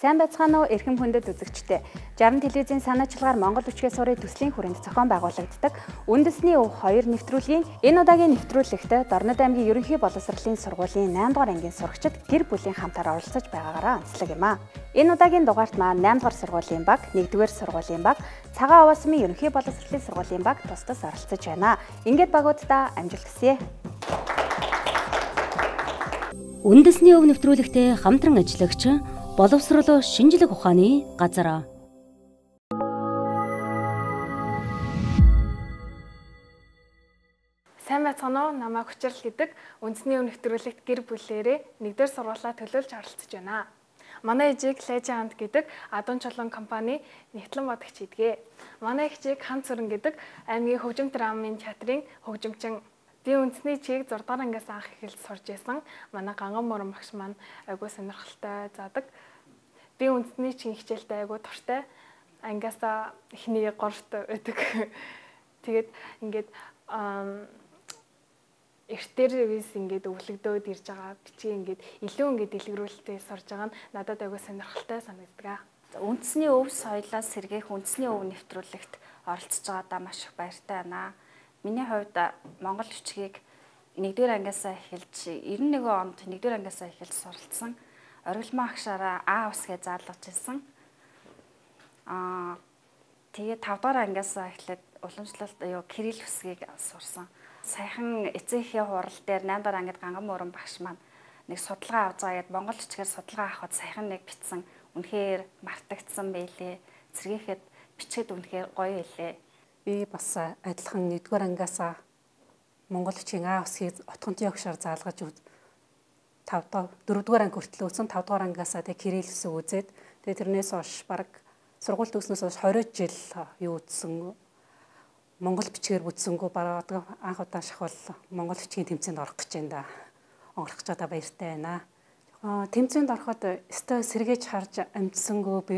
Сайн байцгаана уу эрхэм хүндэт үзэгчдээ. 60 телевизийн санаачилгаар Монгол Үчгээ сурын төслийн хүрээнд зохион байгуулагддаг Үндэсний өв 2 нэвтрүүлгийн энэ удаагийн нэвтрүүлэгт Дорнод аймгийн ерөнхий боловсролын сургуулийн 8 дугаар ангийн сурагчид гэр бүлийн хамтаар оролцож байгаагаараа онцлог юм аа. Энэ удаагийн дугаарт маань 8 дугаар сургуулийн баг, 1-р сургуулийн баг, Цагаан овоо сумын ерөнхий боловсролын сургуулийн баг тус тус оролцож байна. Ингээд багууддаа амжилт хүсье. Үндэсний өв нэвтрүүлэгтээ хамтран ажиллагч боловсрол шинжлэх ухааны газар. Сайн байцгаана уу? Намайг Хүчрэл гэдэг. Үндэсний өв нэвтрүүлэгт гэр бүлээрээ 1-р сургуулаа төлөөлж оролцож байна. Манай ээжийг Лежи Ханд гэдэг Адун Чулуун компани нэгтлэн бодогч хийдэг. Манай эгчийг Хан Цүрэн гэдэг аймгийн хөгжим драмын театрын хөгжимчин. Би үндэсний чиг 6 дугаар ангиас анх эхэлж сурж исэн. Манай Ганган морон багш маань айгүй сонирхолтой заадаг. Би үндэсний чигийн хичээлдээ айгүй дуртай. Ангиасаа эхний 3-т байдаг. Тэгээд ингээд эртээрээс ингээд өвлөгдөөд ирж байгаа бичиг ингээд илүү ингээд дэлгэрүүлэлтээ сурж байгаа нь надад айгүй сонирхолтой санагддаг. Үндэсний өв соёлоос сэргээх үндэсний өв нэвтрүүлэгт оролцож байгаадаа маш их баяртай байна. Миний хувьд Монгол үчгийг 1-р ангиасаа эхэлж 91 онд 1-р ангиасаа эхэлж суралцсан. Оргилмоо агшаараа А үсгээ заалгаж ирсэн. Тэгээд 5 дугаар ангиасаа эхлээд уламжлалт кирилл үсгийг сурсан. Саяхан эцэг эхийн хурал дээр 8 дугаар ангид Ганган мөрөн багш маань нэг судалгаа авч байгаа гэдээ Монгол үчгээр судалгаа авахад саяхан нэг бичсэн. Үнэхээр мартагдсан байлээ. Сэргээхэд бичгээд үнэхээр гоё байлээ. Би бас адилхан 1-р ангиасаа Монгол үчгийн А үсгийг отгонтын огшоор заалгаж 5 4-р анги хүртэл үзсэн. 5 дугаар ангиасаа тэг кирилл үсэг үзээд тэгээ тэрнээс хойш баг сургууль төгснөөс хойш 20 жил юу үзсэн Монгол бичгээр бүтсэнгүү бараг анх удаа шахвал Монгол бичгийн тэмцээнд орох гэж байна да. Орох гэж байгаа баяртай байна. Тэмцээнд ороход өстой сэргээж харж амжсангүй би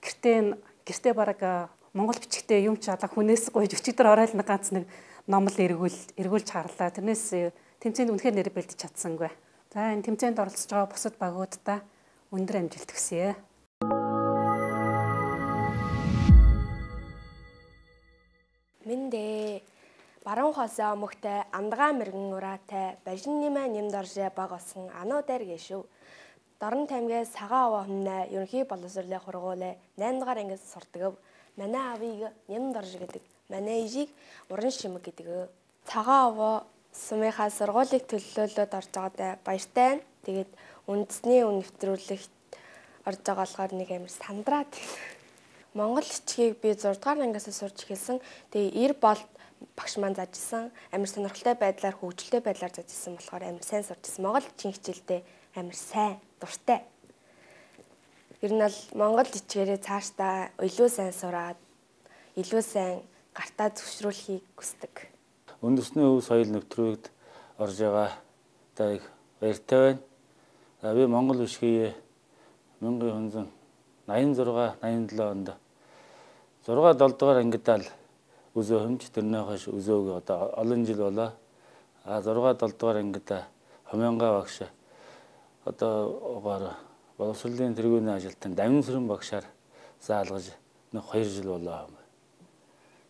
гэртээ бараг Монгол бичгтээ юм ч алга хүнээс гойж өчигдөр орой л нэг ганц нэг ном л эргүүлж харлаа. Тэрнээс тэмцээнд үнэхээр нэр бэлдэж чадсангүй. За энэ тэмцээнд оролцож байгаа бусад багуудаа өндөр амжилт хүсье. Мэндэ баруун хоосоо өмөгтэй андгаа мэрэгэн ураатай бажин нимэ нэмдоржээ баг болсон ануу дээр гээшв. Дорн тамгиас сагаа овоо хүннэ ерөнхий боловсролын сургууль 8 дугаар ангид сурдаг. Манай аавыг Нямдорж гэдэг. Манай ээжийг Уран шимэг гэдэг. Цагаан овоо сумынхаа сургуулийг төлөөлөөд орж байгаадаа баяртай байна. Тэгээд үндэсний өв нэвтрүүлэгт орж байгаа болохоор нэг амар сандраад. Монгол бичгийг би 6 дугаар ангиас сурч эхэлсэн. Тэгээ 90 болд багш маань заажсэн. Амар сонирхолтой байдлаар, хөгжилтэй байдлаар заажсэн болохоор амар сайн сурч ирсэн. Монгол бичгийн хичээлдээ амар сайн, дуртай. Ер нь бол Монгол бичгээрээ цаашдаа илүү сайн сураад, илүү сайн гартаа зөвшрүүлэхийг хүсдэг. Үндэсний өв соёл нэвтрүүлэгт орж байгаа та их баяртай байна. За би Монгол бичгийг 1986 87 онд 6 7 дугаар ангидаа л үзөө хэмж тэрний хойш үзөөг одоо олон жил болоо. А 6 7 дугаар ангидаа Хомёнгаа багш одоо угаар боловсролын тэргүүний ажилтан Дамин сүрэн багшаар заалгаж нэг 2 жил болоо.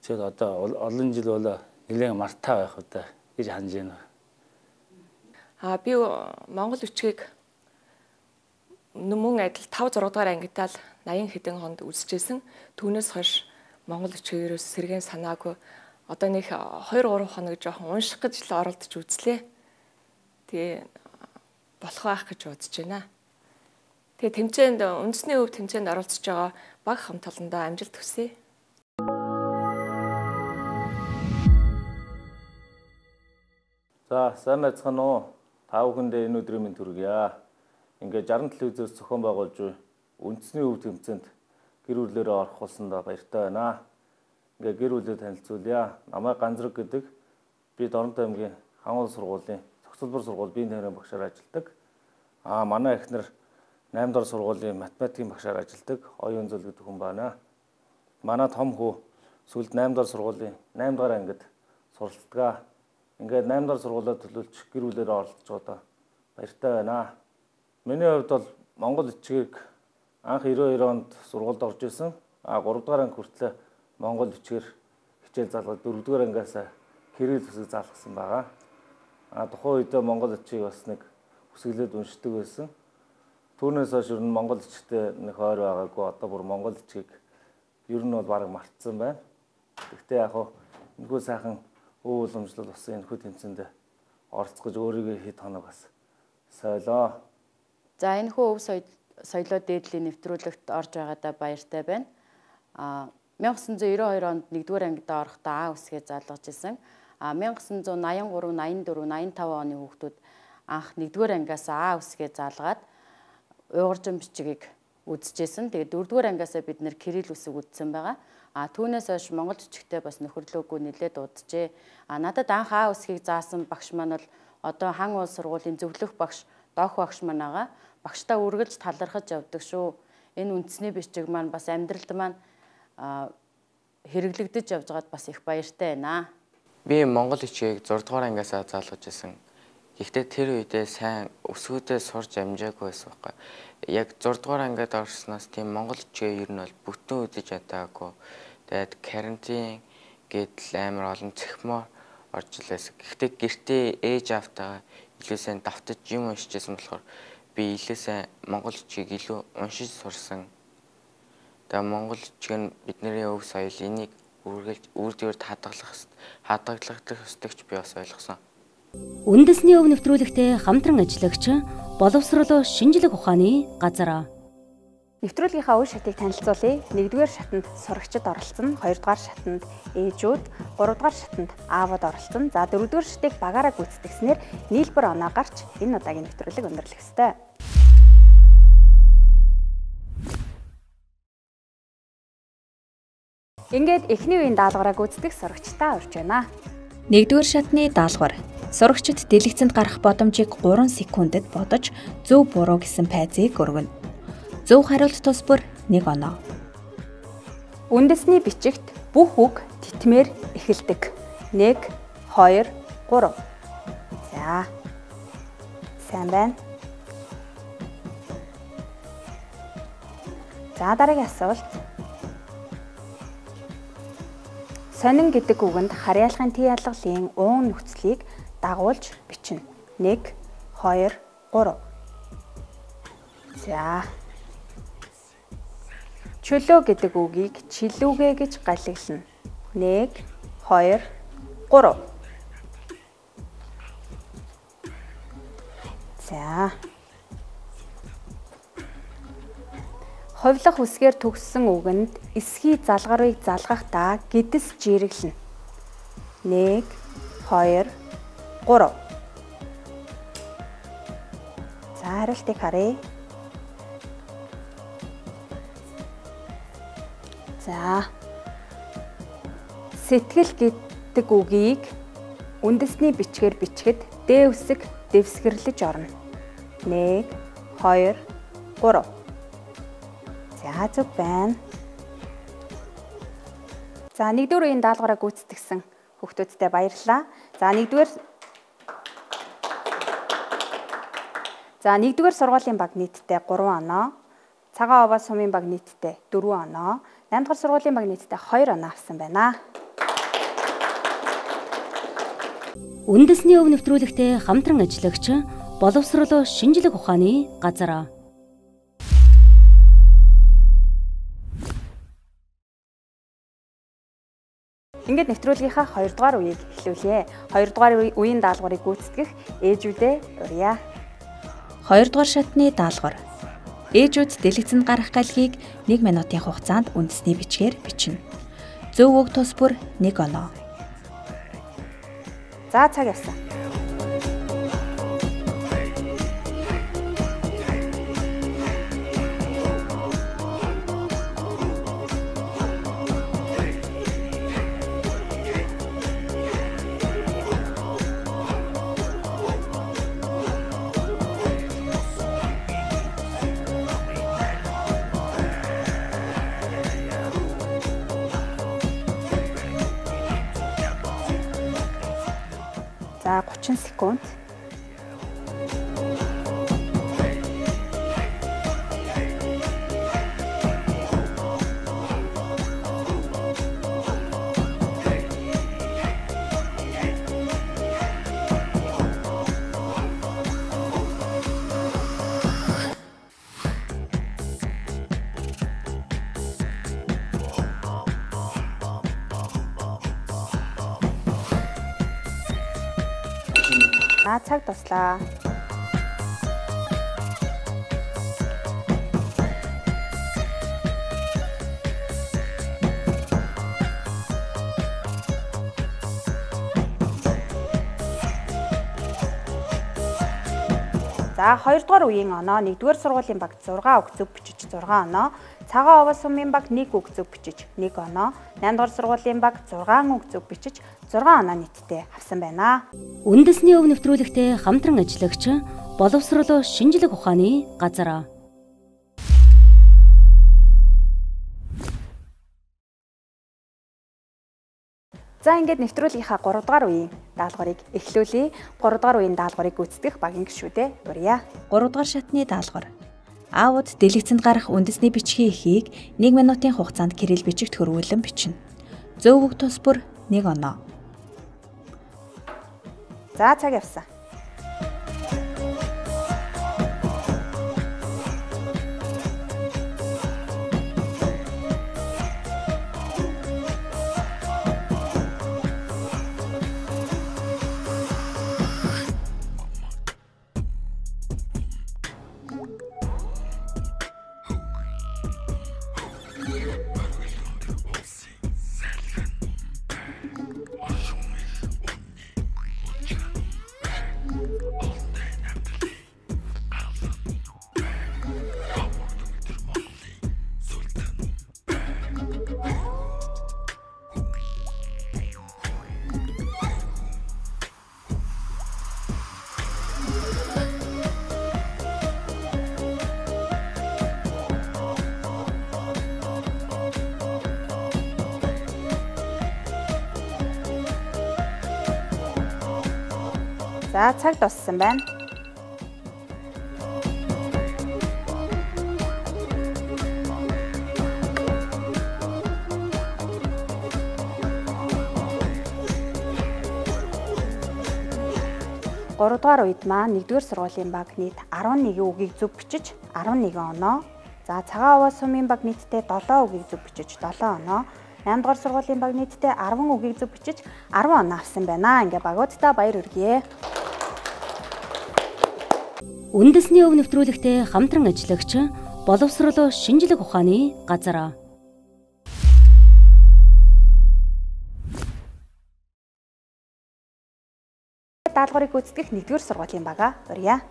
Тэгэхээр одоо олон жил болоо нэлээд мартаа байх удаа гэж ханж байна. Би Монгол үчгийг мөн адил 5 6 дугаар ангидаа л 80 хэдэн хонд үзчихсэн. Түүнээс хойш Монгол үчгээрээс сэргээн санаагүй одоо нэг 2 3 хоног жоохон унших гэж л оролдож үзлээ. Тэгээ болох байх гэж бодож байна. Тэгээ тэмцээнд үндэсний өв тэмцээнд оролцож байгаа баг хамт олондоо амжилт хүсье. За сайн байцгаана уу? Та бүхэндээ энэ өдрийн мэнд хүргье. Ингээд 60 телевизээс зохион байгуулж буй үндэсний өв тэмцээнд гэр бүлээрээ орох болсондоо баяртай байна. Ингээд гэр бүлээ танилцуулъя. Намайг Ганзраг гэдэг. Би Дорнод аймгийн Хангул сургуулийн зохицолбор сургууль биеийн тээврийн багшаар ажилладаг. Манай эхнэр 8 дугаар сургуулийн математикийн багшаар ажилладаг Оюун Зөл гэдэг хүн байна. Манай том хүү сүүлд 8 дугаар сургуулийн 8 дугаар ангид суралцдаг. Ингээд 8 дугаар сургуулиа төлөөлж гэр бүлээрээ оролцож байгаадаа баяртай байна. Миний хувьд бол Монгол бичгийг Анх 92 онд сургуульд орж исэн. А 3 дугаар анги хүртлээр монгол бичгээр хичээл залгаад 4 дугаар ангиас кирилл үсэг заалгасан байгаа. А тухайн үедээ монгол бичгийг бас нэг үсгэлээд уншдаг байсан. Түүнээс хойш ер нь монгол бичгтээ нэг ойр байгаагүй. Одоо бүр монгол бичгийг ер нь бол бараг мартсан байна. Гэхдээ яг хөө энэхүү сайхан өв уламжлал болсон энэхүү тэмцээнд оролцох гэж өөрийгөө хэд хоног бас сойлоо. За энэхүү өв соёлоо дээдлийн нэвтрүүлэгт орж байгаадаа баяртай байна. 1992 онд 1-р ангидаа орохдоо А үсгээ залгаж исэн. 1983, 84, 85 оны хүүхдүүд анх 1-р ангиас А үсгээ залгаад уйгуржин бичгийг үзчихсэн. Тэгээд 4-р ангиасаа бид нэр кирилл үсэг үзсэн байгаа. Түүнээс хойш монгол бичгтээ бас нөхөрлөөгүй нэлээд удажээ. Надад анх А үсгийг заасан багш маань бол одоо Хан уул сургуулийн зөвлөх багш, дох багш маань байгаа. Багштаа үргэлж талархаж явдаг шүү. Энэ үндэсний бичиг маань бас амьдралд маань хэрэглэгдэж явж байгаад бас их баяртай байна. Би монгол бичгийг 6 дугаар ангиасаа заалгаж байсан. Гэхдээ тэр үедээ сайн өсгүүдээ сурч амжаагүй байсан байхгүй. Яг 6 дугаар ангид орсноос тийм монгол бичгээ ер нь бол бүтэн үзэж чадаагүй. Тэгээд карантин гэдэл амар олон цахимаар орж илээсэн. Гэхдээ гэртээ ээж аавтайгаа илүү сайн давтаж юм уншижсэн болохоор би илүү сайн монгол бичгийг илүү уншиж сурсан. Тэгээд монгол бичиг нь бидний өв соёл энийг үргэлж үр дээрд хадгалах ёстойч би бас ойлгосон. Үндэсний өв нэвтрүүлэгтээ хамтран ажиллагч боловсрол шинжлэх ухааны газар. Нэвтрүүлгийнхаа үе шатыг танилцуулъя. 1-р шатанд сурагчид оролцсон, 2-р шатанд ээжүүд, 3-р шатанд аавууд оролцсон. За 4-р шатыг багаараа гүйцэтгэснээр нийлбэр оноо гарч энэ удаагийн нэвтрүүлэг өндөрлөх ёстой. Ингээд эхний үеийн даалгавраа гүйцэтгэх сурагчдаа урьж байна. 1-р шатны даалгавар. Сурагчид дэлгэцэнд гарах боломжийг 3 секундэд бодож зөв буруу гэсэн пайзыг өргөнө. Зөв хариулт тус бүр 1 оноо. Үндэсний бичигт бүх үг тэтмээр эхэлдэг. 1 2 3. За. Сайн байна. За дараагийн асуулт. Сонин гэдэг үгэнд харьяалгын тий ялгалын уун нөхцөлийг дагуулж бичнэ. 1 2 3. За. Чөлөө гэдэг үгийг чилүүгээ гэж галиглана. 1 2 3. За. Хувилах үсгээр төгссөн үгэнд эсхий залгарыг залгахдаа гэдэс жирэглэнэ. 1 2 3. За хариултыг харъя. За. Сэтгэл гэдэг үгийг үндэсний бичгээр бичгэд Д үсэг дэвсгэрлэж орно. 1 2 3. За зөв байна. За 1-р үеийн даалгавраа гүйцэтгэсэн хүүхдүүдтэй баярлалаа. За 1-р За 1-р сургуулийн баг нийтдээ 3 оноо, Цагаан овоо сумын баг нийтдээ 4 оноо, 8-р сургуулийн баг нийтдээ 2 оноо авсан байна. Үндэсний өв нэвтрүүлэгтээ хамтран ажиллагч боловсрол шинжлэх ухааны газар. Ингээд нэвтрүүлгийнхаа 2 дугаар үеийг эхлүүлье. 2 дугаар үеийн даалгаврыг гүйцэтгэх ээжүүдээ урья. 2 дугаар шатны даалгавар. Ээжүүд дэлгэцэнд гарах галгийг 1 минутын хугацаанд үндэсний бичгээр бичнэ. Зөв үг тус бүр 1 оноо. За цаг явсан. За 30 секунд. За цаг дуслаа. За 2 дугаар үеийн оноо 1-р сургуулийн баг 6 үг зөв бичиж 6 оноо, Цагаан овоо сумын баг 1 үг зөв бичиж 1 оноо, 8 дугаар сургуулийн баг 6 үг зөв бичиж 6 оноо нийтдээ авсан байна. Үндэсний өв нэвтрүүлэгтээ хамтран ажиллагч боловсрол шинжлэх ухааны газар. За ингээд нэвтрүүлгийнхаа 3 дугаар үеийн даалгаврыг эхлүүлье. 3 дугаар үеийн даалгаврыг гүйцэтгэх багийн гишүүдээ урья. 3 дугаар шатны даалгавар. Аавууд дэлгэцэнд гарах үндэсний бичгийн эхийг 1 минутын хугацаанд кирилл бичигт хөрвүүлэн бичнэ. Зөв үг тус бүр 1 оноо. За цаг явсан. За цаг дууссан байна. Гуравдугаар үед маань 1-р сургуулийн баг нийт 11 үгийг зөв бичиж 11 оноо. За Цагаан овоо сумын баг нийтдээ 7 үгийг зөв бичиж 7 оноо. 8 дугаар сургуулийн баг нийтдээ 10 үгийг зөв бичиж 10 оноо авсан байна. Ингээ багууддаа баяр хүргэе. Үндэсний өв нэвтрүүлэгтээ хамтран ажиллагч боловсрол шинжлэх ухааны газар. Даалгаврыг гүйцэтгэх 1-р сургуулийн бага урья.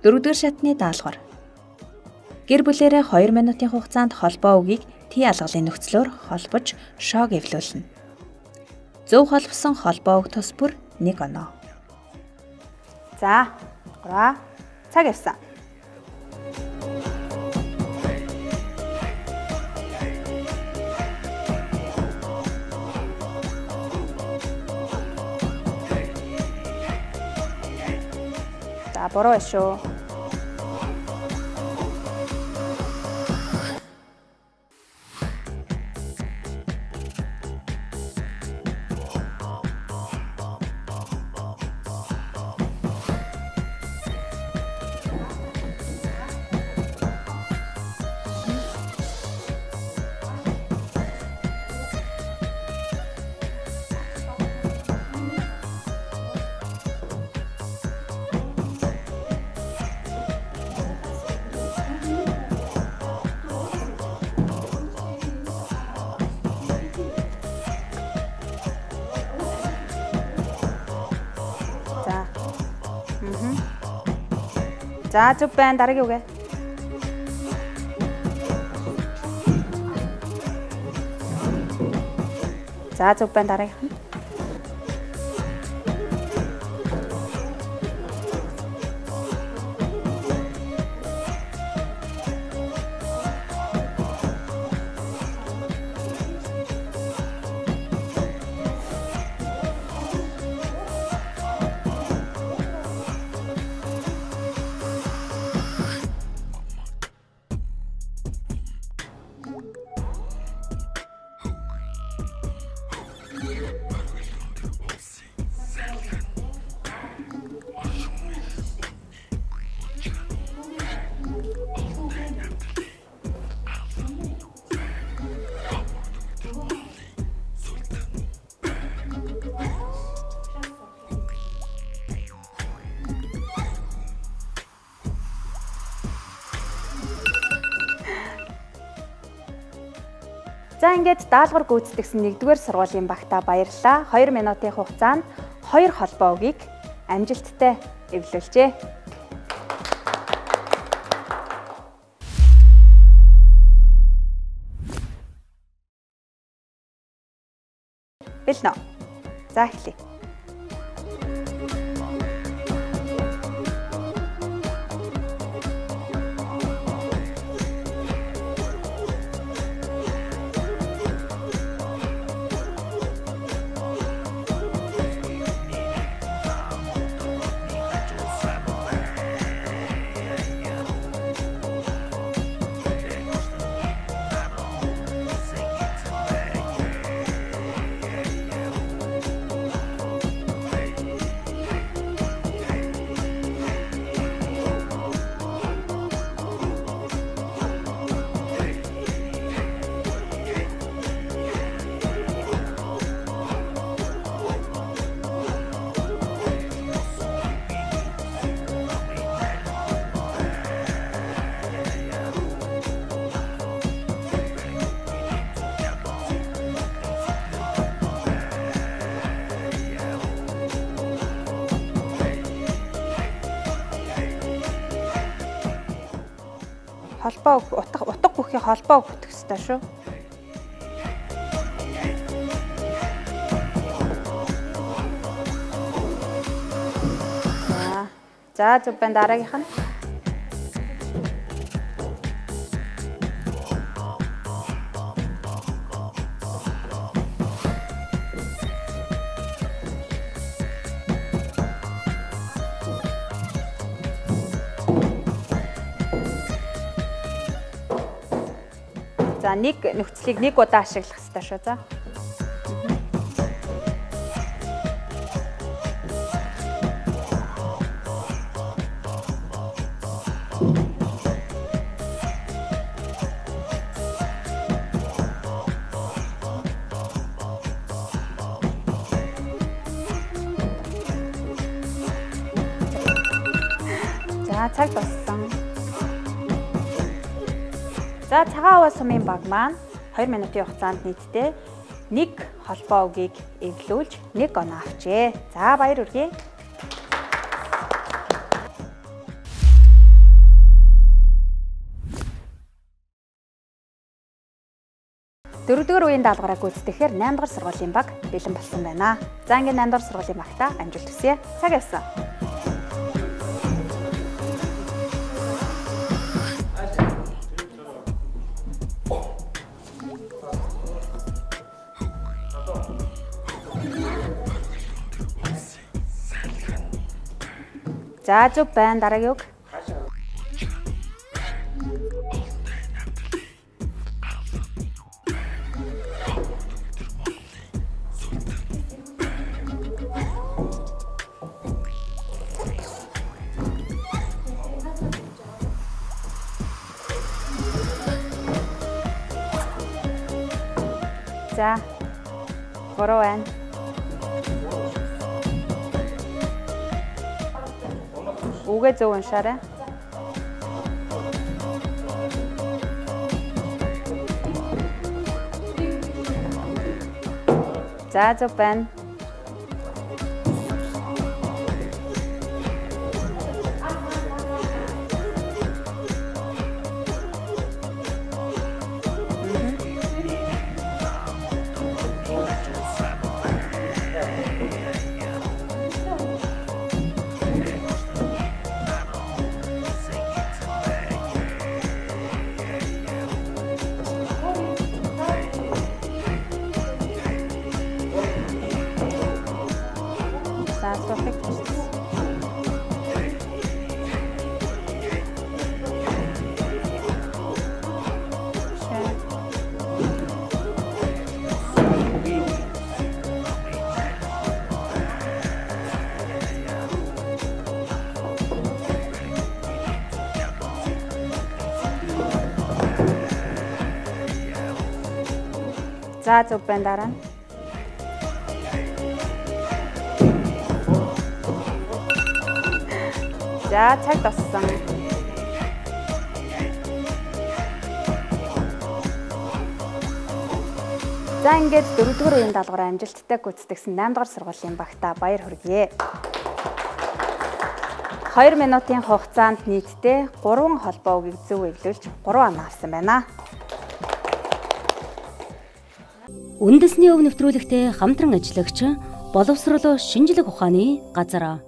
4-р шатны даалгавар. Гэр бүлээрээ 2 минутын хугацаанд холбоо үгийг тий алгалын нөхцлөөр холбож шоог эвлүүлнэ. Зөв холбосон холбоо үг тус бүр 1 оноо. За 3 цаг явсан. За буруу байна шүү. За зөв байна. Дараагийн үгээ. За зөв байна. Дараагийнх нь. За ингээд даалгавар гүйцэтгэсэн 1-р сургуулийн багтаа баярлалаа. 2 минутын хугацаанд 2 холбоо үгийг амжилттай эвлүүлжээ. Бэлнэ. За эхлэе. Холбоо утга бүхий холбоо бүтэх ёстой шүү. За зөв байна, дараагийнх нь. За нэг нөхцөлийг нэг удаа ашиглах ёстой шүү. За. За цаг болсон. За цагаан аваа сумын баг маань 2 минутын хугацаанд нийтдээ нэг холбоо үгийг эвлүүлж 1 оноо авчээ. За баяр хүргэе. Дөрөвдүгээр үеийн даалгавраа гүйцэтгэхээр 8 дугаар сургуулийн баг бэлэн болсон байна. За ингээд 8 дугаар сургуулийн багтаа амжилт хүсье. Цаг явсан. За зөв байна, дараагийн үг. За буруу байна. Үгээ зөв уншаарай. За зөв байна. За зөв байна, дараа нь. За цаг дууссан. За ингээд 4-р үеийн даалгавраа амжилттай гүйцэтгэсэн 8 дугаар сургуулийн багтаа баяр хүргье. 2 минутын хугацаанд нийтдээ 3 холбоо үгийг зөв эвлүүлж 3 оноо авсан байна. Үндэсний өв нэвтрүүлэгтээ хамтран ажиллагч боловсрол шинжлэх ухааны газар.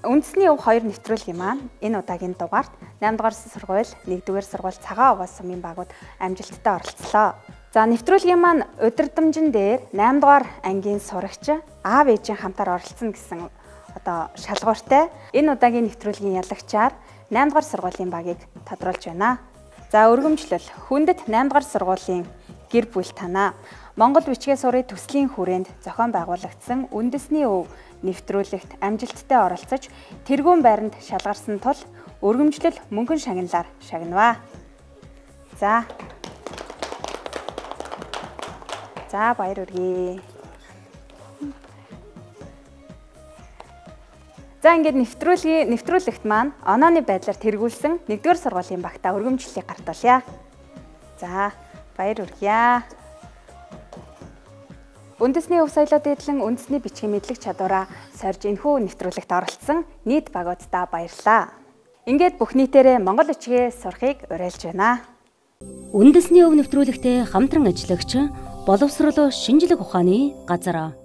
Үндэсний өв 2 нэвтрүүлгийн маань энэ удаагийн дугаарт 8 дугаар сургууль, 1-р сургууль Цагаан овоо сумын багууд амжилттай оролцлоо. За нэвтрүүлгийн маань удирдамжин дээр 8 дугаар ангийн сурагч аав ээжийн хамтаар оролцсон гэсэн одоо шалгууртай энэ удаагийн нэвтрүүлгийн ялагчаар 8 дугаар сургуулийн багийг тодруулж байна. За өргөмжлөл хүндэт 8 дугаар сургуулийн гэр бүл танаа Монгол бичгээ сурын төслийн хүрээнд зохион байгуулагдсан үндэсний өв нэвтрүүлэгт амжилттай оролцож тэргүүн байранд шалгарсан тул өргөмжлөл мөнгөн шагналаар шагнаваа. За. За баяр хүргэе. За ингээд нэвтрүүлэгт маань онооны байдлаар тэргүүлсэн 1-р сургуулийн багтаа өргөмжлөлийг гартуулъя. За баяр хүргье. Үндэсний өв соёлоо дээдлэн үндэсний бичгийн мэдлэг чадвараа сорж энэхүү нэвтрүүлэгт оролцсон нийт багууддаа баярлалаа. Ингээд бүх нийтээрээ Монгол бичгээ сурахыг уриалж байна. Үндэсний өв нэвтрүүлэгтээ хамтран ажиллагч боловсрол шинжлэх ухааны газар.